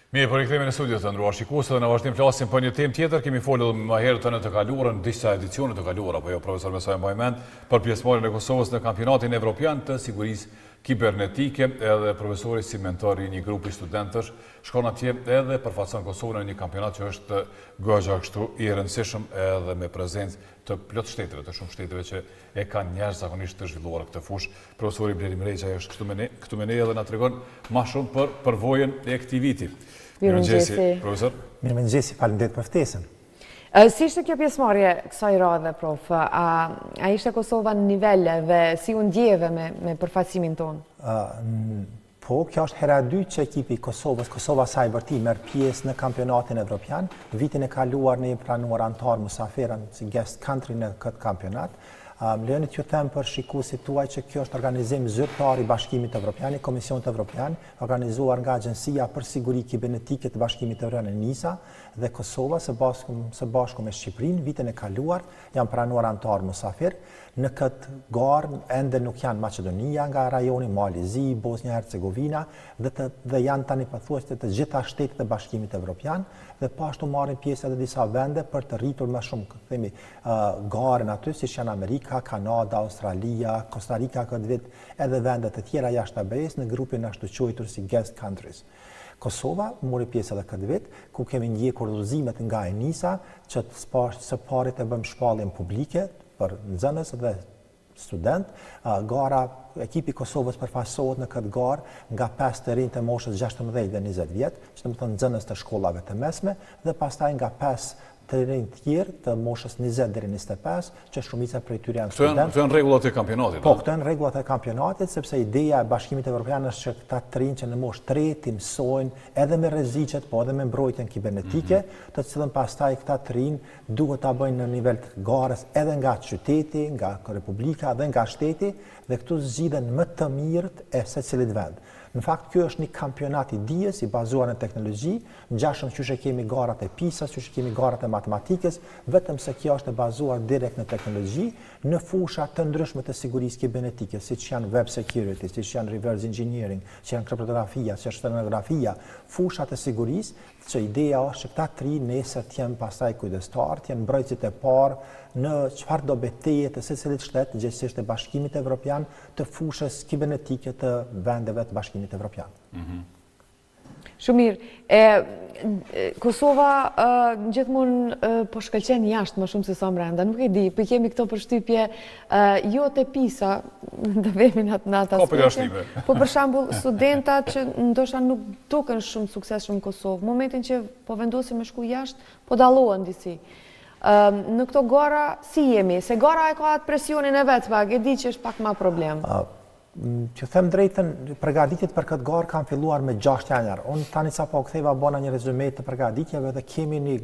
Mirë, po rikthehemi në studio të nderuar shikues dhe në vazhdim flasim për një temë tjetër. Kemi folur edhe më herët në të kaluarën, disa edicione të kaluara, apo jo profesor me sa e mbaj mend, për pjesëmarrjen e Kosovës në kampionatin evropian të sigurisë kibernetike, edhe profesori si mentor i një grupi studentësh shkon atje edhe përfaqëson Kosovën në një kampionat që është goxha kështu i rëndësishëm edhe me prezencë të plot shteteve, të shumë shteteve që e kanë jashtëzakonisht të zhvilluar këtë fushë. Profesori Blerim Rexhaj është këtu me ne, këtu me ne edhe na tregon ma shumë për përvojën e këtij viti. Mirëmëngjesi, profesor. Mirëmëngjesi, faleminderit për ftesën. Si ishte kjo pjesëmarrje kësaj radhe, prof? A, a ishte Kosova në nivel dhe si u ndjeve me, me përfaqësimin tonë? Po, kjo është hera e dytë që ekipi i Kosovës, Kosova Cyber Team, merr pjesë në kampionatin evropian. Vitin e kaluar ne jemi pranuar anëtar musafir si guest country në këtë kampionat. Më lejoni t'ju them për shikuesit tuaj që kjo është organizim zyrtar i Bashkimit Evropian, i Komisionit Evropian, organizuar nga Agjencia për Siguri Kibernetike të Bashkimit Evropian ENISA dhe Kosova së bashku, së bashku me Shqipërinë vitin e kaluar janë pranuar anëtar musafir. Në këtë garë ende nuk janë Maqedonia nga rajoni, Mali i Zi, Bosnja e Hercegovina dhe të dhe janë tani pothuajse të gjitha shtetet e Bashkimit Evropian dhe po ashtu marrin pjesë edhe disa vende për të rritur më shumë, themi, garën aty, siç janë Amerika, Kanada, Australia, Costa Rica këtë vit, edhe vende të tjera jashtë BE-së në grupin ashtuquajtur si guest countries. Kosova mori pjesë edhe këtë vit, ku kemi ndjekur udhëzimet nga ENISA që të së pari të bëjmë shpalljen publike për nxënës dhe student. Gara, ekipi i Kosovës përfaqësohet në këtë garë nga 5 të rinj të moshës 16 dhe 20 vjet, që do të thonë nxënës të shkollave të mesme, dhe pastaj nga 5 të rinj të tjerë të moshës 20 deri 25, që shumica prej tyre janë studentë. Këto janë rregullat e kampionatit. Po, këto janë rregullat e kampionatit, sepse ideja e Bashkimit Evropian është që këta të rinj që në moshë të re t'i mësojnë edhe me rreziqet, po edhe me mbrojtjen kibernetike, mm -hmm. të cilën pastaj këta të rinj duhet ta bëjnë në nivel të garës edhe nga qyteti, nga republika dhe nga shteti, dhe këtu zgjidhen më të mirët e secilit vend. Në fakt, ky është një kampionat i dijes i bazuar në teknologji, ngjashëm qysh e kemi garat e PISA-s, qysh e kemi garat e matematikës, vetëm se kjo është e bazuar direkt në teknologji, në fusha të ndryshme të sigurisë kibernetike, siç janë web security, siç janë reverse engineering, siç janë kriptografia, siç është stenografia, fushat e sigurisë, që ideja është që këta të rinj nesër të jenë pastaj kujdestarë, të jenë mbrojtësit e parë në çfarëdo beteje të secilit shtet, gjegjësisht të Bashkimit Evropian, të fushës kibernetike të vendeve të Bashkimit Evropian. Mm -hmm. Shumë mirë. E, Kosova gjithmonë po shkëlqen jashtë më shumë se sa mbrenda. Nuk e di, po kemi këto përshtypje jo te PISA, të vemi në atë aspektin. Po përjashtime. Po për shembull, studentat që ndoshta nuk duken shumë suksesshëm në Kosovë, momentin që po vendosin me shku jashtë, po dallohen disi. Në këto gara si jemi? Se gara e ka atë presionin e vet pak, e di që është pak ma problem. T'ju them drejtën, përgatitjet për këtë garë kanë filluar me 6 janar. Unë tani sapo u ktheva bona një rezume të përgatitjeve dhe kemi një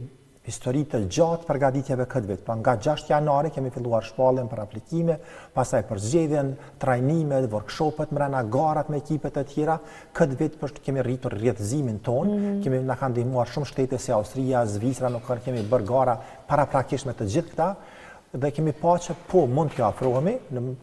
histori të gjatë përgatitjeve këtë vit. Pra nga 6 janari kemi filluar shpalljen për aplikime, pastaj përzgjedhjen, trajnimet, workshopet mrena garat me ekipet e tjera. Këtë vit për kemi rritur rrjetëzimin tonë, mm -hmm. kemi na kanë ndihmuar shumë shtete si Austria, Zvicra, nuk kanë kemi bërë gara paraprakisht me të gjithë këta dhe kemi pa që po mund t'ju afrohemi në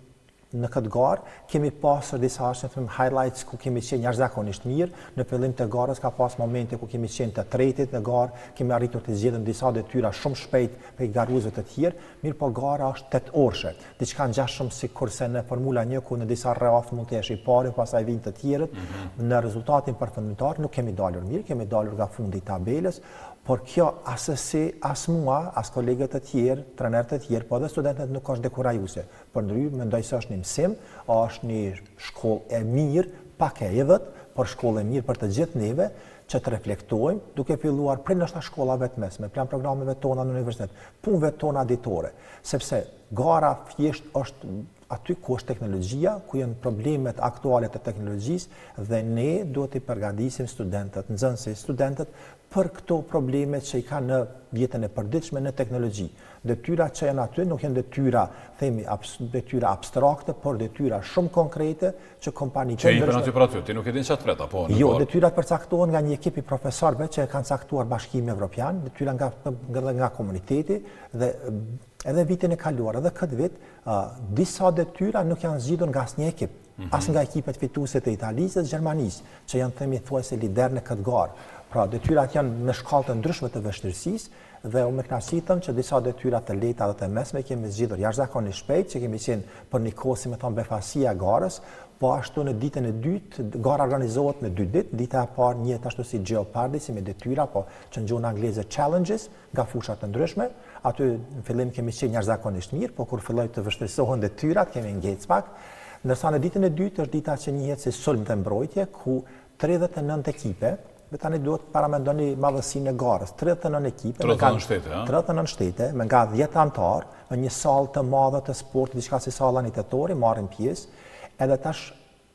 Në këtë garë kemi pasur disa si them highlights ku kemi qenë jashtëzakonisht mirë. Në fillim të garës ka pas momente ku kemi qenë të tretit në garë, kemi arritur të zgjidhim disa detyra shumë shpejt prej garuesve të tjerë, mirëpo gara është 8 orëshe. Diçka ngjashëm sikurse në Formula 1 ku në disa rrathë mund të jesh i pari, pastaj vijnë të tjerët. Mm -hmm. Në rezultatin përfundimtar nuk kemi dalur mirë, kemi dalur nga fundi i tabelës, por kjo asesi as mua, as kolegët të tjerë, trenerët të tjerë, po edhe studentët nuk është dekurajuese. Përndryshe, mendoj se është një mësim, është një shkollë e mirë, pak e idhët, por shkollë e mirë për të gjithë neve, që të reflektojmë, duke filluar prej ndoshta shkollave të mesme, plan programeve tona në universitet, punëve tona ditore, sepse gara thjesht është aty ku është teknologjia, ku janë problemet aktuale të teknologjisë dhe ne duhet t'i përgatisim studentët, nxënësit, studentët për këto probleme që i kanë në jetën e përditshme në teknologji. Detyrat që janë aty nuk janë detyra, themi, abs, detyra abstrakte, por detyra shumë konkrete që kompanitë Që i bën aty për aty, ti nuk e din çfarë pret apo në Jo, detyrat përcaktohen nga një ekip i profesorëve që e kanë caktuar Bashkimi Evropian, detyra nga nga, nga komuniteti dhe edhe vitin e kaluar, edhe këtë vit, uh, disa detyra nuk janë zgjidhur nga asnjë ekip. Mm -hmm. As nga ekipet fituese të Italisë dhe Gjermanisë, që janë themi thuajse lider në këtë garë. Pra, detyrat janë në shkallë të ndryshme të vështirësisë dhe unë me kënaqësi them që disa detyra të lehta dhe të mesme i kemi zgjidhur jashtëzakonisht shpejt, që kemi qenë për një kohë, si me thonë, befasia e garës, po ashtu në ditën e dytë, gara organizohet në dy ditë, dita e parë njihet ashtu si Jeopardy, si me detyra, po që në gjuhën angleze challenges, nga fusha të ndryshme. Aty në fillim kemi qenë jashtëzakonisht mirë, po kur filloi të vështirësohen detyrat, kemi ngec pak. Ndërsa në ditën e dytë është dita që njihet si sulm dhe mbrojtje, ku 39 ekipe, dhe tani duhet paramendoni madhësinë e garës, 39 ekipe, 39 shtete, ha? 39 shtete, me nga 10 anëtarë, në një sallë të madhe të sportit, diçka si salla një tetori, marrin pjesë, edhe tash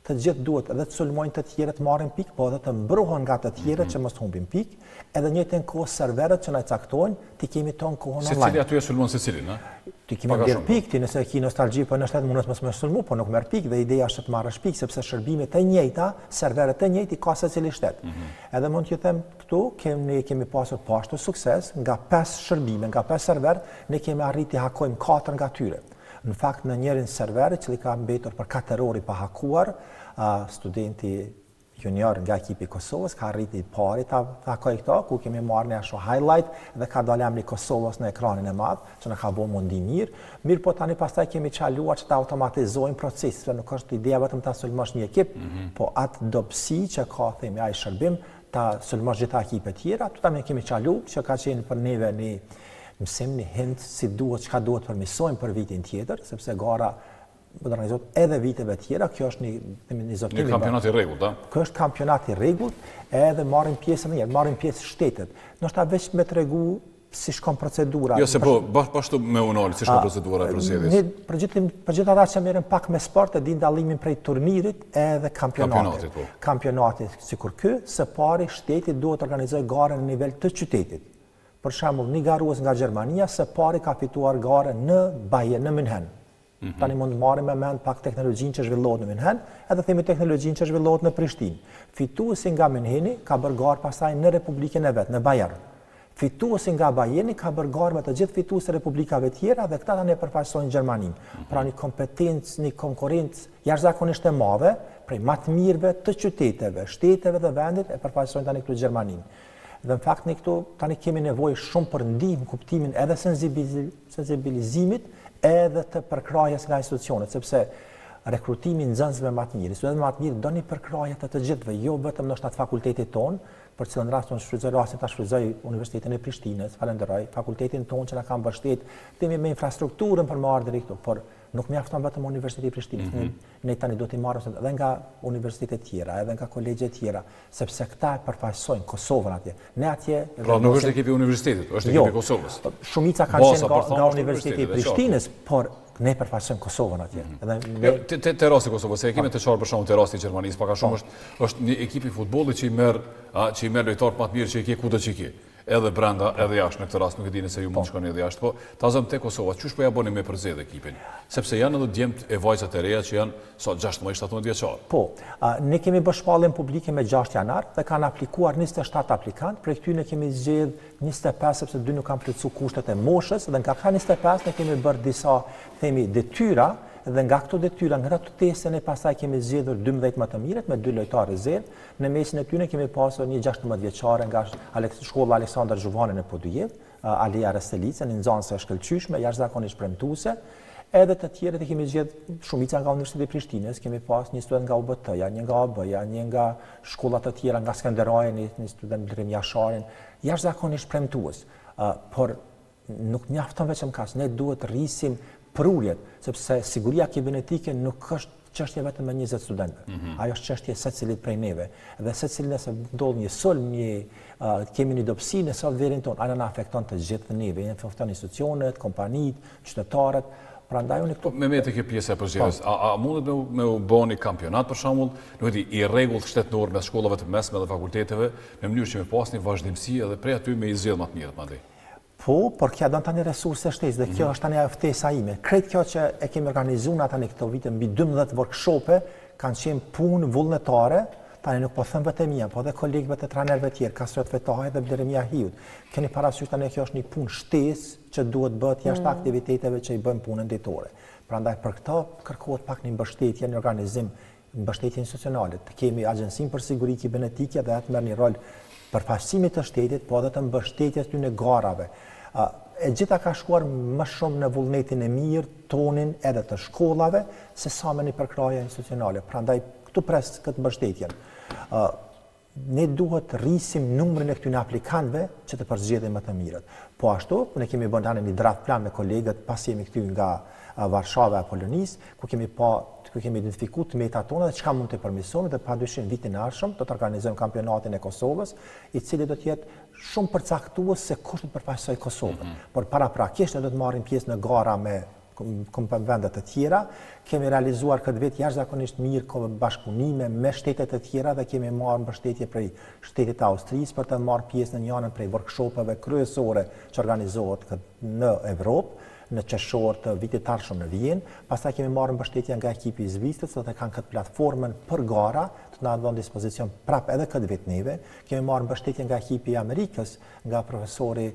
Të gjithë duhet edhe të sulmojnë të tjerët të marrin pikë, po edhe të mbrohen nga të tjerët mm -hmm. që mos të humbin pikë, edhe njëjtën kohë serverët që na i caktojnë, t'i kemi tonë kohën online. Secili aty e sulmon secilin, a? Ti ke me blerë pikë, ti nëse ke nostalgji për në shtet mundesh mos me sulmu, po nuk merr pikë dhe ideja është të marrësh pikë sepse shërbimet e njëjta, serverët e njëjtë i ka secili shtet. Mm -hmm. Edhe mund t'ju them këtu kemi kemi pasur po ashtu sukses nga 5 shërbime, nga 5 server, ne kemi arritur të hakojmë 4 nga tyre. Në fakt në njërin server, i cili ka mbetur për 4 orë i pahakuar, studenti junior nga ekipi i Kosovës ka arritur i pari ta hakojë këto, ku kemi marrë një ashtu highlight dhe ka dalë emri i Kosovës në ekranin e madh, që na ka bo me u ndi mirë. Mirëpo tani pastaj kemi çaluar që ta automatizojmë procesin, se nuk është ideja vetëm ta sulmosh një ekip, mm -hmm. po atë dobësi që ka themi ai shërbim, ta sulmosh gjitha ekipet tjera, aty tani kemi çalu që ka qenë për neve një mësim, një hint si duhet, çka duhet përmirësojmë për vitin tjetër, sepse gara do të organizohet edhe viteve tjera, kjo është një, themi, një zotim. Një kampionat i rregullt, a? Kjo është kampionat i rregullt, edhe marrin pjesë edhe njerë, marrin pjesë shtetet. Ndoshta veç me tregu si shkon procedura. Jo, se po, bash ashtu me u nalë, si shkon procedura e përzgjedhjes. Ne, për gjithë, për gjithë ata që merren pak me sport e din dallimin prej turnirit edhe kampionatit. Kampionatit, po. Kampionatit, sikur ky, së pari shteti duhet të organizojë garën në nivel të qytetit. Për shembull, një garues nga Gjermania së pari ka fituar garën në Bayern, në München. Mm -hmm. Tani mund të marrim me mend pak teknologjinë që zhvillohet në München, edhe themi teknologjinë që zhvillohet në Prishtinë. Fituesi nga Müncheni ka bërë garë pastaj në Republikën e vet, në Bayern. Fituesi nga Bayerni ka bërë garë me të gjithë fituesit e republikave tjera dhe këta tani e përfaqësojnë Gjermaninë. Mm -hmm. Pra një kompetencë, një konkurrencë jashtëzakonisht e madhe prej më të mirëve të qyteteve, shteteve dhe vendit e përfaqësojnë tani këtu Gjermaninë. Dhe në fakt ne këtu tani kemi nevojë shumë për ndihmë në kuptimin edhe sensibilizimit edhe të përkrahjes nga institucionet, sepse rekrutimi i nxënësve më të mirë, studentëve më të mirë do një përkrahje të të gjithëve, jo vetëm ndoshta të fakultetit tonë, për cilën rast unë shfrytëzoj rastin ta shfrytëzoj Universitetin e Prishtinës, falenderoj fakultetin tonë që na ka mbështet, themi me infrastrukturën për me ardhur deri këtu, por nuk mjafton vetëm Universiteti i Prishtinës. Mm -hmm. ne, ne tani duhet të marrim edhe nga universitetet tjera, edhe nga kolegjet tjera, sepse këta e përfaqësojnë Kosovën atje. Ne atje Pra nuk është ekipi i universitetit, është ekipi i jo, Kosovës. Shumica kanë qenë nga, nga Universiteti i Prishtinës, por ne përfaqësojmë Kosovën atje. Mm -hmm. Edhe ne jo, te, te, te rasti i Kosovës, se e kemi po. të qartë për shembull te rasti i Gjermanisë, pak a shumë po. është është një ekip i futbollit që i merr, a, që i merr lojtarët më të mirë që i ke kudo që i ke. Edhe brenda, edhe jashtë në këtë rast, nuk e di nëse ju mund të shkoni edhe jashtë, po ta zëmë te Kosova, qysh po ja bëni me përzgjedh ekipin? Sepse janë edhe djemtë e vajzat e reja që janë sa 16-17 vjeçar. Po, ne kemi bërë shpalljen publike me 6 janar dhe kanë aplikuar 27 aplikantë, prej këtyre ne kemi zgjedh 25 sepse dy nuk kanë plotësuar kushtet e moshës dhe nga këta 25 ne kemi bërë disa, themi, detyra dhe nga këto detyra, nga këto teste ne pastaj kemi zgjedhur 12 më të mirët me dy lojtarë rezervë Në mesin e tyre kemi pasur një 16 vjeçare nga shkolla Aleksandër Xhuvani në Podujevë, Alia Restelica, një nxënëse e shkëlqyeshme, jashtëzakonisht premtuese. Edhe të tjerët e kemi zgjedh shumica nga Universiteti i Prishtinës, kemi pas një student nga UBT-ja, një nga AAB-ja, një nga shkolla të tjera nga Skenderaj, një, një student Blerim Jasharin, jashtëzakonisht premtues. Uh, por nuk mjafton vetëm kaq, ne duhet të rrisim prurjet, sepse siguria kibernetike nuk është çështje vetëm e 20 studentëve. Mm -hmm. Ajo është çështje e secilit prej neve. Dhe secili nëse ndodh një sulm, një uh, kemi një dobësi në softverin tonë, ajo na afekton të gjithë neve, na afekton institucionet, kompanitë, qytetarët. Prandaj unë këtu po, me te kjo pjesa e përzgjedhjes, po. a, a mundet me me u bë një kampionat për shembull, nuk e di, i rregullt shtetëror mes shkollave të mesme dhe fakulteteve, në mënyrë që me pas një vazhdimësi edhe prej aty me i zgjedh më të mirët mandej. Po, por kjo don tani resurse shtesë dhe kjo mm -hmm. është tani ajo ftesa ime. Krejt kjo që e kemi organizuar na tani këto vite mbi 12 workshope kanë qenë punë vullnetare, tani nuk po them vetëm mia, po edhe kolegëve të trajnerëve tjerë, Kastriot Fetahaj dhe Blerim Jahiut. Keni parasysh tani kjo është një punë shtesë që duhet bëhet jashtë mm. aktiviteteve që i bëjmë punën ditore. Prandaj për këto kërkohet pak një mbështetje, një organizim, mbështetje institucionale. Të kemi Agjencinë për Siguri Kibernetike dhe atë merr një rol përfaqësimit të shtetit, po edhe të mbështetjes tyne garave. E gjitha ka shkuar më shumë në vullnetin e mirë, tonin edhe të shkollave, se sa me një përkrahje institucionale. Prandaj këtu pres këtë mbështetjen. Ne duhet të rrisim numrin e këtyre aplikantëve që të përzgjedhim më të mirët. Po ashtu, ne kemi bërë tani një draft plan me kolegët pasi jemi kthy nga Varshava e Polonisë, ku kemi pa ku kemi identifikuar të metat tona dhe çka mund të përmirësojmë dhe padyshim vitin e ardhshëm do të organizojmë kampionatin e Kosovës, i cili do të jetë shumë përcaktues se kush do të përfaqësojë Kosovën. Mm -hmm. Por paraprakisht ne do të marrim pjesë në gara me vende të tjera. Kemi realizuar këtë vit jashtëzakonisht mirë bashkëpunime me shtete të tjera dhe kemi marrë mbështetje prej shtetit të Austrisë për të marrë pjesë në njënën prej workshopeve kryesore që organizohet në Evropë në qershor të vitit të ardhshëm në Vjenë. Pastaj kemi marrë mbështetje nga ekipi i Zvicrës dhe kanë këtë platformën për gara, të na dhënë dispozicion prap edhe këtë vit neve. Kemi marrë mbështetje nga ekipi i Amerikës, nga profesori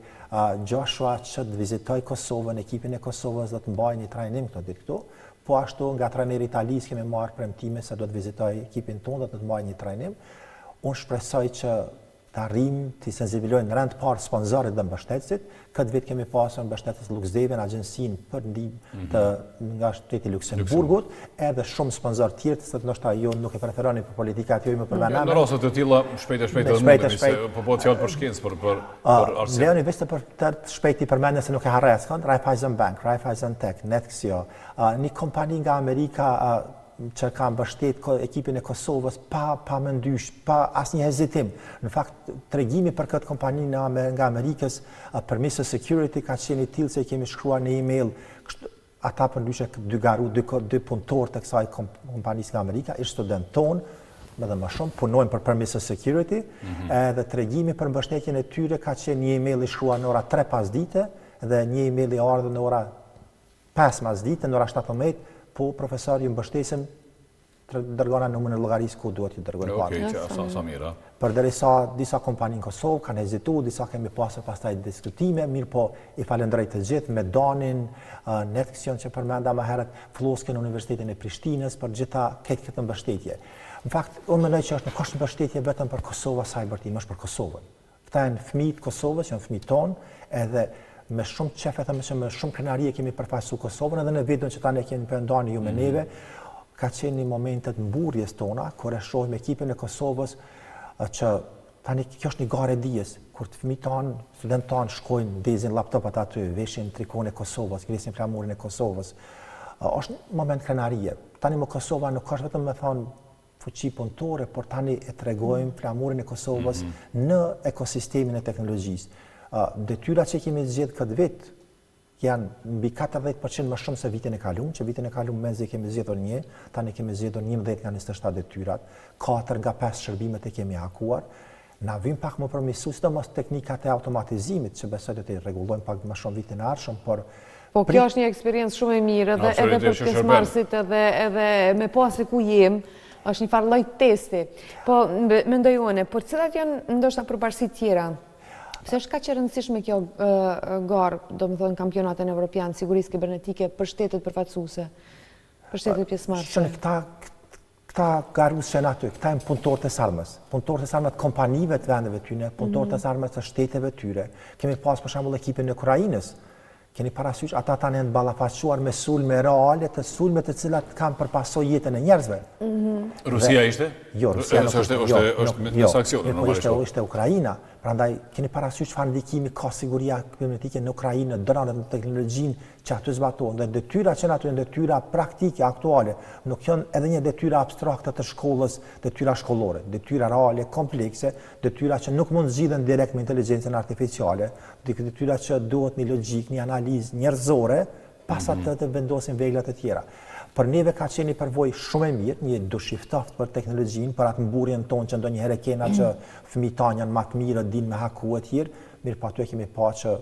Joshua që të vizitojë Kosovën, ekipin e Kosovës dhe të mbajë një trajnim këto ditë këtu. Po ashtu nga trajneri i Italisë kemi marrë premtime se do të vizitojë ekipin tonë dhe të mbajë një trajnim. Unë shpresoj që të arrijmë të sensibilizojmë në rend të parë sponsorët dhe mbështetësit. Këtë vit kemi pasur mbështetës LuxDev-in, agjencinë për ndihmë mm -hmm. nga shteti i Luksemburgut, edhe shumë sponsorë tjerë, të cilët ndoshta ju nuk e preferoni për politikat jo më për mm. Në raste të tilla shpejt e shpejt edhe mundemi se po bëhet fjalë për shkencë, për për për arsim. Lejoni veç të për të shpejt i përmendë se nuk e harroj askënd, Raiffeisen Bank, Raiffeisen Tech, Nexio, një kompani nga Amerika që ka mbështet ekipin e Kosovës pa pa mëndysh, pa asnjë hezitim. Në fakt, tregimi për këtë kompani në nga Amerikës, Permiso Security ka qenë i tillë se i kemi shkruar në email, kështu ata përndryshe dy garu, dy, dy punëtorë të kësaj kompanisë nga Amerika, ish student tonë, edhe më shumë, punojnë për Permiso Security, mm -hmm. edhe tregimi për mbështetjen e tyre ka qenë një email i shkruar në ora 3 pasdite dhe një email i ardhur në ora 5 masdite, në ora 17, po profesor ju mbështesim dërgona numrin e llogarisë ku duhet t'ju dërgojnë paratë. Okej, okay, sa sa mirë. Përderisa disa kompani në Kosovë kanë hezitu, disa kemi pasur pastaj diskutime, mirëpo i falënderoj të gjithë Medanin, Netxion që përmenda më herët, Floskën Universitetin e Prishtinës për gjitha këtë këtë mbështetje. Në fakt, unë mendoj që është nuk është mbështetje vetëm për Kosova Cyber Team, është për Kosovën. Këta janë fëmijë të Kosovës, janë fëmijë tonë, edhe me shumë qef e them që me shumë krenari e kemi përfaqësu Kosovën edhe në videon që tani e keni përndani ju me mhm. neve, ka qenë një momentet mburrjes tona, kur e shohim ekipin e Kosovës që tani kjo është një garë e dijes, kur të fëmijët tanë, studentët tanë shkojnë, ndezin laptopat aty, veshin trikon e Kosovës, ngresin flamurin e Kosovës. Është një moment krenarie. Tani më Kosova nuk është vetëm me thonë fuqi punëtore, por tani e tregojmë flamurin e Kosovës mm -hmm. në ekosistemin e teknologjisë. Detyrat që kemi zgjedh këtë vit janë mbi 40% më shumë se vitin e kaluar, që vitin e kaluar mezi kemi zgjedhur një, tani kemi zgjedhur 11 nga 27 detyrat, 4 nga 5 shërbimet e kemi hakuar. Na vyn pak më përmirësu, sidomos teknikat e automatizimit, që besoj do t'i rregullojmë pak më shumë vitin e ardhshëm, por Po kjo është një eksperiencë shumë e mirë edhe edhe për pjesëmarrësit edhe edhe me pa se ku jem, është një farë lloj testi. Po mendoj unë, por cilat janë ndoshta përparësitë tjera? Pse është kaq e rëndësishme kjo garë, domethënë kampionatin evropian sigurisë kibernetike për shtetet përfaqësuese, për shtetet pjesëmarrëse? Shën këta këta garues që janë aty, këta janë punëtorët e së ardhmes, punëtorët e së ardhmes të kompanive të vendeve tyre, punëtorët e së ardhmes të shteteve tyre. Kemi pas për shembull ekipin e Ukrainës. Keni parasysh ata tani janë ballafaquar me sulme reale, të sulme të cilat kanë për pasojë jetën e njerëzve. Mm -hmm. Rusia ishte? Jo, Rusia nuk është, është, jo, është me jo, sanksione, po ishte, po. ishte Ukraina. Prandaj keni parasysh çfarë ndikimi ka siguria kibernetike në Ukrainë, në dronët, në teknologjinë që aty zbatohen dhe detyra që janë aty janë detyra praktike, aktuale, nuk janë edhe një detyra abstrakte të shkollës, detyra shkollore, detyra reale, komplekse, detyra që nuk mund zgjidhen direkt me inteligjencën artificiale, detyra që duhet një logjikë, një analizë njerëzore, pas mm -hmm. atë të vendosin veglat e tjera. Për neve ka qenë një përvojë shumë e mirë, një dush i ftohtë për teknologjinë, për atë mburrjen tonë që ndonjëherë kena që fëmijët tanë janë më të mirë, dinë me haku e tjerë, mirë po aty e kemi pa që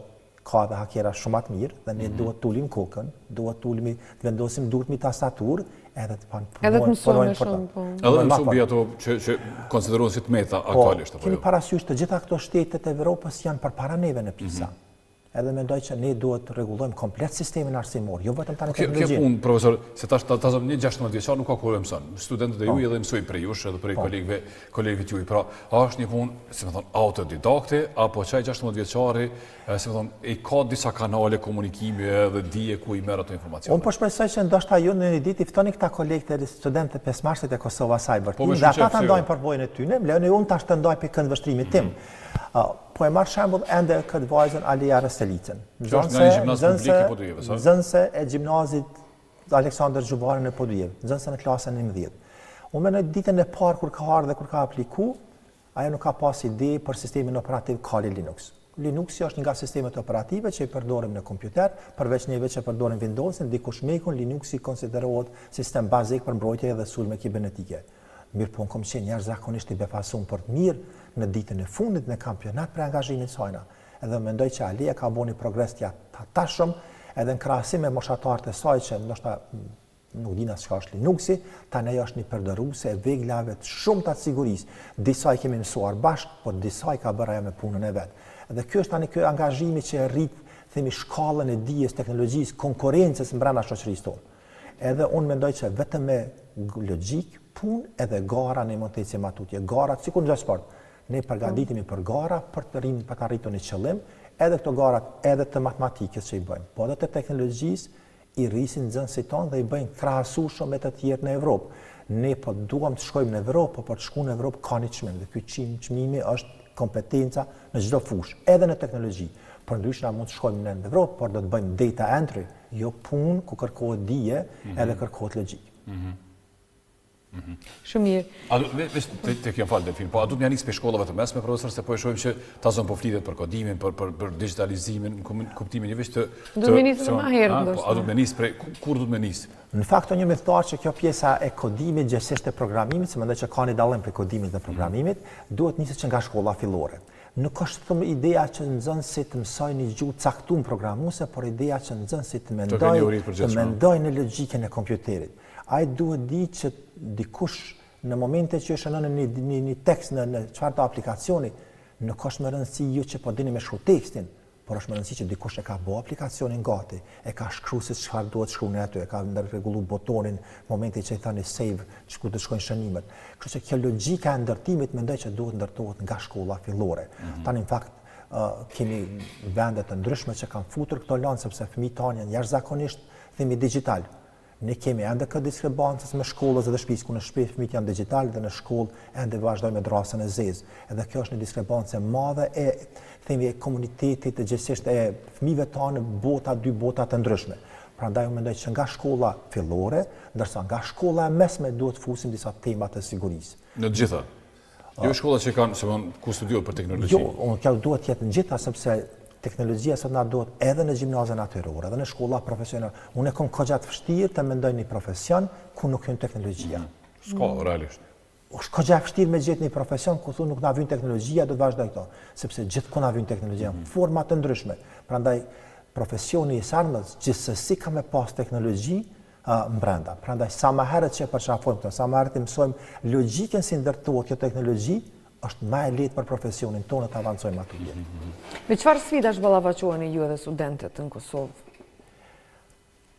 ka edhe hakera shumë më të mirë dhe ne mm -hmm. duhet të ulim kokën, duhet të ulemi, të vendosim duart mbi tastaturë edhe të panë edhe të mësojmë shumë, po. Edhe të mësojmë mbi ato që që konsiderohen si të meta po, aktualisht apo jo. Keni parasysh të gjitha këto shtetet e Evropës janë përpara neve në PISA. Mm -hmm. Edhe mendoj që ne duhet të rregullojmë komplet sistemin arsimor, jo vetëm tani po teknologjinë. Kjo punë, profesor, se tash ta ta zëmë një 16 vjeçar nuk ka kur e mëson. Studentët e po. juaj edhe mësojnë prej jush edhe prej po. kolegëve, kolegëve tuaj. Pra, a është një punë, si me thonë, autodidakte apo qaj 16 vjeçari, si me thonë, i ka disa kanale komunikimi edhe dije ku i merr ato informacione. Unë po shpresoj që ndoshta ju në një ditë i ftoni këta kolegë të studentët e pjesëmarrësit e Kosova Cyber Team, dhe ata ta ndajnë përvojën e tyre, më lejoni unë tash të ndaj prej këndvështrimit tim. Mm -hmm. Po e marr shembull ende këtë vajzën Alia Restelicën. Nxënëse, nxënëse, nxënëse e gjimnazit Aleksandër Xhubari në Podujevë, nxënëse në klasën 11. Unë mendoj ditën e parë kur ka ardhur dhe kur ka apliku, ajo nuk ka pas ide për sistemin operativ Kali Linux. Linuxi është një nga sistemet operative që i përdorim në kompjuter, përveç neve që përdorim Windowsin, dikush Mac-un, Linuxi konsiderohet sistem bazik për mbrojtje dhe sulme kibernetike. Mirëpo unë kom qenë jashtëzakonisht i befasum për të mirë në ditën e fundit në kampionat për angazhimin e sajna. Edhe mendoj që Alia ka bo një progres të hatashëm edhe në krahasim me moshatarët e saj që ndoshta nuk dinë as çka është Linuxi, tani ajo është një përdoruese e veglave të shumta të sigurisë. Disa i kemi mësuar bashkë, por disa i ka bërë ajo me punën e vet. Dhe ky është tani ky angazhimi që e rrit, themi, shkallën e dijes, teknologjisë, konkurrencës mbrenda shoqërisë tonë. Edhe unë mendoj që vetëm me logjikë, punë edhe gara ne mund të ecim ma tutje. Garat sikur në çdo sport. Ne përgatitemi për gara për të rrinë për të arritur një qëllim, edhe këto garat edhe të matematikës që i bëjmë, po edhe të teknologjisë i rrisin nxënësit tonë dhe i bëjnë krahasueshëm me të tjerë në Evropë. Ne po duam të shkojmë në Evropë, po për të shkuar në Evropë ka një çmim dhe ky çmim çmimi është kompetenca në çdo fushë, edhe në teknologji. Përndryshe na mund të shkojmë në Evropë, por do të bëjmë data entry, jo punë ku kërkohet dije mm -hmm. edhe kërkohet logjikë. Mm -hmm. Mm -hmm. Shumë mirë. A do veç të të kem fal Delfin, po a do të nis prej shkollave të mesme profesor se po e shohim që ta zon po flitet për kodimin, për për për digjitalizimin, në kuptimin jo veç të Do të nisë më herët ndoshta. Po a do të nis prej kur do të nis? Në fakt unë jam ithtar që kjo pjesa e kodimit, gjegjësisht e programimit, se mendoj që ka një dallim prej kodimit dhe programimit, duhet niset që nga shkolla fillore. Nuk është thëmë ideja që nxënësi të mësojë një gjuhë të caktuar programuese, por ideja që nxënësi të mendojë, të mendojë në logjikën e kompjuterit. Ai duhet di që dikush në momente që ju shënoni një, një, një tekst në, në çfarëdo aplikacioni, nuk është me rëndësi ju që po dini me shkru tekstin, por është me rëndësi që dikush e ka bo aplikacionin gati, e ka shkru se çfarë duhet shkru në aty, e ka ndërregullu butonin momentin që i thoni save, që ku të shkojnë shënimet. Kështu që kjo logjika e ndërtimit mendoj që duhet ndërtohet nga shkolla fillore. Mm -hmm. Tani në fakt uh, kemi vende të ndryshme që kanë futur këto lëndë sepse fëmijët tanë janë jashtëzakonisht themi digjital. Ne kemi ende këtë diskrepancë mes shkollës dhe shtëpisë, ku në shtëpi fëmijët janë digjital dhe në shkollë ende vazhdojnë me drasën e zezë. Edhe kjo është një diskrepancë e madhe e themi e komunitetit, gjegjësisht e fëmijëve tanë bota dy bota të ndryshme. Prandaj unë mendoj që nga shkolla fillore, ndërsa nga shkolla e mesme duhet të fusim disa tema të sigurisë. Në të gjitha. Jo shkolla që kanë, se von, ku studiohet për teknologji. Jo, unë kjo duhet të jetë në gjitha sepse teknologjia sot na duhet edhe në gjimnaze natyrore, edhe në shkolla profesionale. Unë e kam goxha të vështirë të mendoj një profesion ku nuk hyn teknologjia. Mm. S'ka, realisht. Është goxha e vështirë me gjetë një profesion ku thu nuk na vyn teknologjia, do të vazhdoj këto, sepse gjithkund na vyn teknologjia, mm -hmm. forma të ndryshme. Prandaj profesioni i së ardhmes gjithsesi ka me pas teknologji, mbrenda. Prandaj sa më herët që e përqafojmë këtë, sa më herët e mësojmë logjikën si ndërtohet kjo teknologji, është më e lehtë për profesionin tonë të avancojmë më tutje. Me çfarë sfidash ballafaqoheni ju edhe studentët në Kosovë?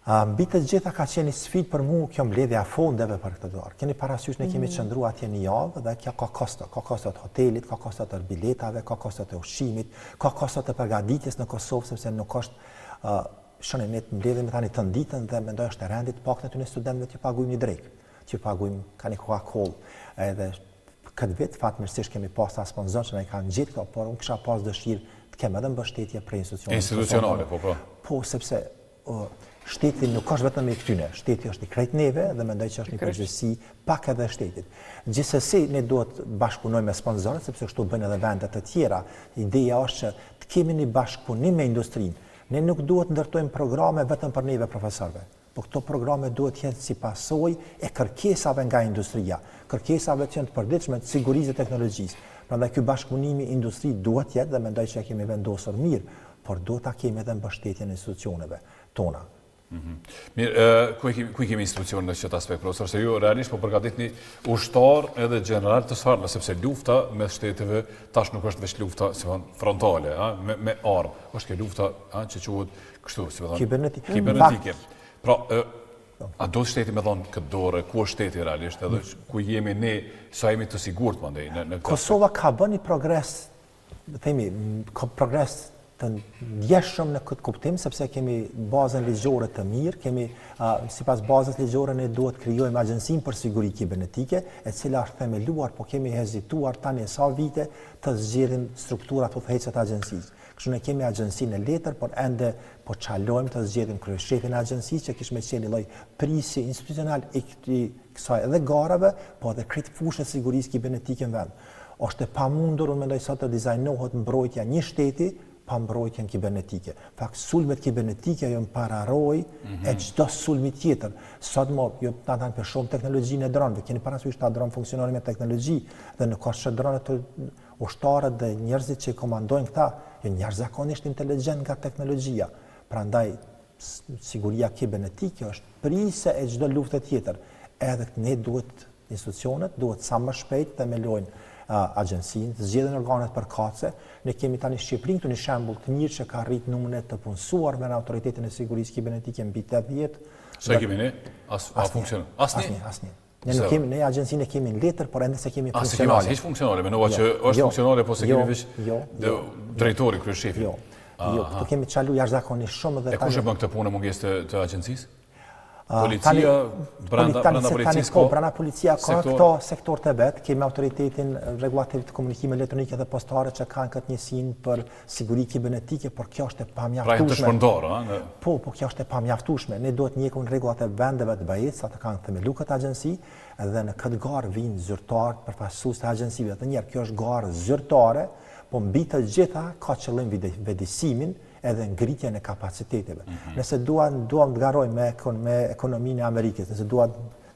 A, mbi të gjitha ka qenë një sfidë për mu kjo mbledhja e fondeve për këtë garë. Keni parasysh ne kemi mm. qëndru atje një javë dhe kjo ka kosto, ka kosto të hotelit, ka kosto të biletave, ka kosto të ushqimit, ka kosto të përgatitjes në Kosovë sepse nuk është uh, Shihni, ne të mbledhemi tani tënë ditën dhe mendoj është e rendit të paktën atyne studentëve t'ju paguajmë një drekë, t'ju paguajmë ka një Coca-Cola, edhe këtë vit fatmirësisht kemi pas ata sponsor që na i kanë gjetë këto, por unë kisha pas dëshirë të kem edhe mbështetje prej institucioneve. Institucionale, po po. Po, sepse o, shteti nuk është vetëm i këtyne, shteti është i krejt neve dhe mendoj që është një përgjegjësi pak edhe e shtetit. Gjithsesi ne duhet të bashkëpunojmë me sponsorët sepse kështu bëjnë edhe vende të tjera. Ideja është që të kemi një bashkëpunim me industrinë. Ne nuk duhet ndërtojmë programe vetëm për neve profesorëve, po këto programe duhet të jenë si pasojë e kërkesave nga industria, kërkesave që janë të përditshme të sigurisë dhe teknologjisë. Prandaj ky bashkëpunimi industri duhet të jetë dhe mendoj që e kemi vendosur mirë, por duhet ta kemi edhe mbështetjen e institucioneve tona. Mhm. Mirë, ku e kemi, ku i kemi institucionet në këtë aspekt, profesor, se ju realisht po përgatitni ushtar edhe gjeneral të së ardhmes, sepse lufta mes shteteve tash nuk është veç lufta, si thonë, frontale, a, me, me armë, është kjo lufta, a, që quhet kështu, si thonë, Kibernetike. Kibernetike. Pra, e, a do shteti me dhonë këtë dorë, ku është shteti realisht, edhe ku jemi ne, sa jemi të sigurt, mandej, në, në këtë Kosova ka bë një progres themi, ka progres të ndjeshëm në këtë kuptim, sepse kemi bazën ligjore të mirë, kemi, uh, sipas bazës ligjore ne duhet krijojmë agjencinë për siguri kibernetike, e cila është themeluar, po kemi hezituar tani e sa vite të zgjedhim strukturat udhëheqëse të agjencisë. Kështu ne kemi agjencinë në letër, por ende po çalojmë të zgjedhim kryeshefin e agjencisë që kish me qenë një lloj prisi institucional i këtij kësaj edhe garave, po edhe krejt fushës së sigurisë kibernetike në vend. Është e pamundur, unë mendoj sot të dizajnohet mbrojtja një shteti pa mbrojtjen kibernetike. Fakt, sulmet kibernetike janë pararojë mm -hmm. e çdo sulmi tjetër. Sot mo, jo ta tanë për shumë teknologjinë e dronëve, keni parasysh ta dron funksionojnë me teknologji dhe nuk është që dronët të ushtarët dhe njerëzit që i komandojnë këta janë jashtëzakonisht inteligjent nga teknologjia. Prandaj siguria kibernetike është prise e çdo lufte tjetër. Edhe ne duhet institucionet duhet sa më shpejt të themelojnë agjencinë, të zgjedhin organet përkatëse. Ne kemi tani Shqipërinë këtu një shembull të mirë që ka rrit numrin e të punësuarve në autoritetin e sigurisë kibernetike mbi 80. Sa kemi ne? As a funksionon? Asnjë. Asnjë. Ne nuk kemi, ne agjencinë e kemi në letër, por ende s'e kemi funksionale. A s'e kemi hiç funksionale, menova jo, që është jo, funksionale, po s'e kemi jo, veç jo, jo, drejtori, kryeshefi. Jo, jo, këtu kemi çalu jashtëzakonisht shumë dhe E kush e bën këtë punë në mungesë të, të agjencisë? Policia, brenda, brenda policisë ka? Brenda policia ka këto sektor të vet, kemi autoritetin rregullativ të komunikimeve elektronike dhe postare që kanë këtë njësinë për siguri kibernetike, por kjo është e pamjaftueshme. Pra janë të shpërndarë, a? Po, po kjo është e pamjaftueshme. Ne duhet ndjekim rregullat e vendeve të BE-së, ata kanë themelu këtë agjenci dhe në këtë garë vijnë zyrtarë, përfaqësues të agjencive. Edhe një herë, kjo është garë zyrtare, po mbi të gjitha ka qëllim vetëdijësimin edhe ngritjen e kapaciteteve. Mm -hmm. Nëse duam duam të garojmë me ekon, me ekonominë e Amerikës, nëse duam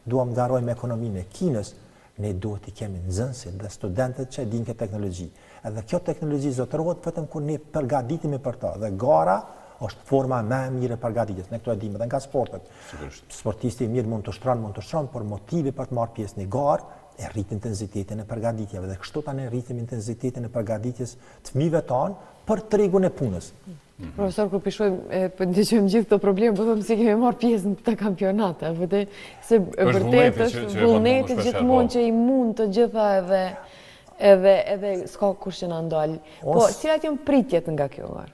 duam të garojmë me ekonominë e Kinës, ne duhet të kemi nxënësit dhe studentët që e dinë këtë teknologji. Edhe kjo teknologji zotërohet vetëm kur ne përgatitemi për të. Dhe gara është forma më e mirë e përgatitjes. Ne këto e dimë edhe nga sportet. Sigurisht. Sportisti i mirë mund të ushtron, mund të ushtron, por motivi për të marrë pjesë në garë e rrit intensitetin e përgatitjeve dhe kështu tani rritim intensitetin e përgatitjes të fëmijëve tanë për tregun e punës. Mhm. Profesor, kur po i shohim, po ndëgjojmë gjithë këto probleme, po them si kemi marrë pjesë në këta kampionate, apo te, se vërtet është vullneti gjithmonë po. që i mund të gjitha edhe edhe edhe s'ka kush që na ndal. Po, cilat janë pritjet nga kjo garë?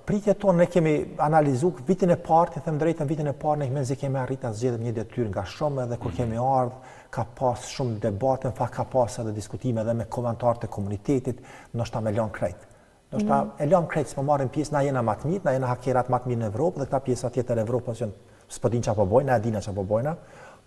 Pritjet tonë ne kemi analizu vitin e parë, të them drejtën, vitin e parë ne mezi kemi arritur ta zgjedhim një detyrë nga shumë edhe kur mhm. kemi ardhë ka pas shumë debate, në fakt ka pas edhe diskutime edhe me komentarë të komunitetit, ndoshta me lon krejt. Ndoshta mm. e lëm krejt, s'po marrim pjesë, na jena ma të mirë, na jena hakerat ma të mirë në Evropë dhe këta pjesa tjetër e Evropës janë s'po dinë çfarë po bojnë, na e dina çfarë po bojna,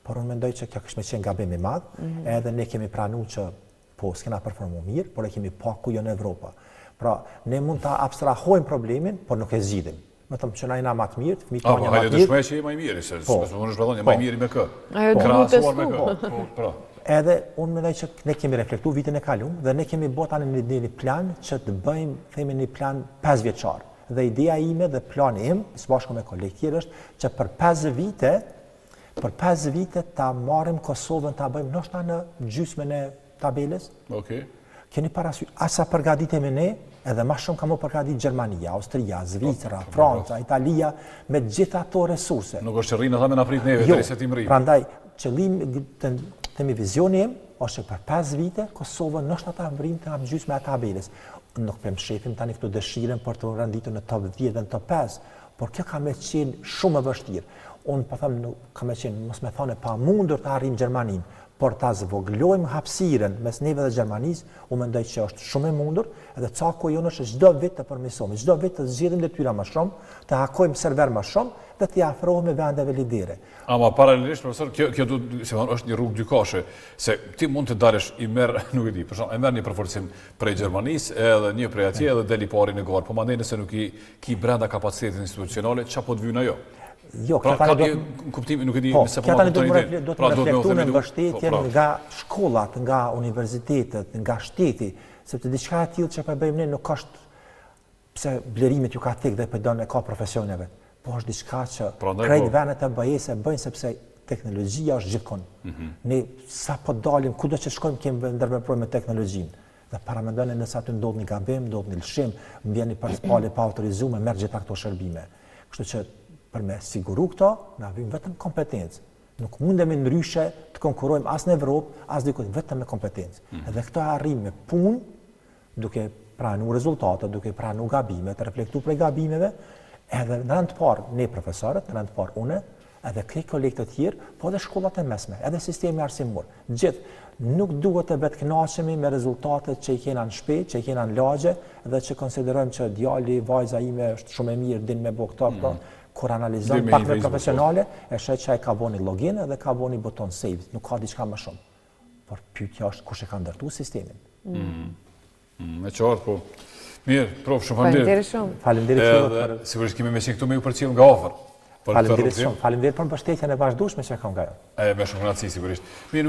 por unë mendoj që kjo kish me qenë gabim i madh, mm -hmm. edhe ne kemi pranu që po s'kena performu mirë, por e kemi pa ku janë Evropa. Pra, ne mund ta abstrahojmë problemin, por nuk e zgjidhim. Me thënë që na jena ma të mirë, fëmijët tonë janë ma të mirë. Hajde dëshmoj që je ma i miri, se po. s'po mundesh me thonë, ma i miri me kë. Ajo po. Krahasuar me kë. Po, po, pra. Edhe unë mendoj që ne kemi reflektu vitin e kalum dhe ne kemi bërë tani një, një plan që të bëjmë, themi një plan 5 vjeçar. Dhe ideja ime dhe plani im, së bashku me kolegë tjerë është që për 5 vite, për 5 vite ta marrim Kosovën ta bëjmë ndoshta në gjysmën e tabelës. Okej. Keni parasysh, aq sa përgatitemi ne, edhe ma shumë ka me u përgatit Gjermania, Austria, Zvicra, po, po, Franca, po. Italia, me gjithë ato resurse. Nuk është që rrinë ata me na prit neve, jo, derisa t'i mrrijmë. Prandaj, qëllimi, të themi vizioni im, është që për 5 vite, Kosovën ndoshta ta mrrijmë te gjysma e tabelës. Nuk po e mshefim tani këtu dëshirën për t'u renditur në top 10 dhe në top 5, por kjo ka me qenë shumë e vështirë. Unë po them, nuk ka me qenë, mos me thonë e pamundur të arrijmë Gjermaninë, por ta zvoglojmë hapësirën mes neve dhe Gjermanisë, unë mendoj që është shumë e mundur, edhe caku jonë është çdo vit të përmirësohemi, çdo vit të zgjedhim detyra më shumë, të hakojmë server më shumë dhe t'i afrohemi vendeve lidere. Ama paralelisht profesor, kjo kjo do si thonë është një rrugë dykashe, se ti mund të dalësh i merr, nuk e di, për shembull, e merr një përforcim prej Gjermanisë, edhe një prej atje edhe del i pari në garë, po mandej nëse nuk i ki brenda kapacitetet institucionale, çka po të vyn ajo? Jo, pra, kjo tani do kuptimi nuk e di po, nëse po më kuptoni ide. Do të pra, reflektu në mbështetjen po, pra. nga shkollat, nga universitetet, nga shteti, sepse diçka e tillë që po e bëjmë ne nuk është pse Blerimit ju ka tek dhe po don e ka profesionin e vet. Po është diçka që krejt po. vendet e BE-së e bëjnë sepse teknologjia është gjithkund. Mm -hmm. Ne sa po dalim, kudo që shkojmë, kemi ndërveprojmë me teknologjinë. Dhe paramendoni nëse aty ndodh një gabim, ndodh një lëshim, më vjen një palë e paautorizume, merr gjitha këto shërbime. Kështu që për me siguru këto, na vyn vetëm kompetencë. Nuk mundemi ndryshe të konkurrojmë as në Evropë, as diku, vetëm me kompetencë. Mm -hmm. Edhe këto e arrijmë me punë, duke pranu rezultatet, duke pranu gabimet, reflektu prej gabimeve, edhe në rend të parë ne profesorët, në rend të parë une, edhe krejt kolegët të tjerë, po edhe shkollat e mesme, edhe sistemi arsimor. Gjithë nuk duhet të vetëkënaqemi me rezultatet që i kena në shtëpi, që i kena në lagje dhe që konsiderojmë që djali, vajza ime është shumë e mirë, din me bo këto, këto. Mm. Kur analizon pak më profesionale, e sheh që ai ka bo një login dhe ka bo një buton save, nuk ka diçka më shumë. Por pyetja është kush e ka ndërtu sistemin. Mm. Mm, e qartë, po. Mirë, prof, shumë faleminderit. Faleminderit shumë. Faleminderit shumë për sigurisht kemi me qenë këtu me ju përcjell nga afër. Faleminderit shumë. Faleminderit për mbështetjen e vazhdueshme që kam nga ju. E me shumë kënaqësi sigurisht. Mirë.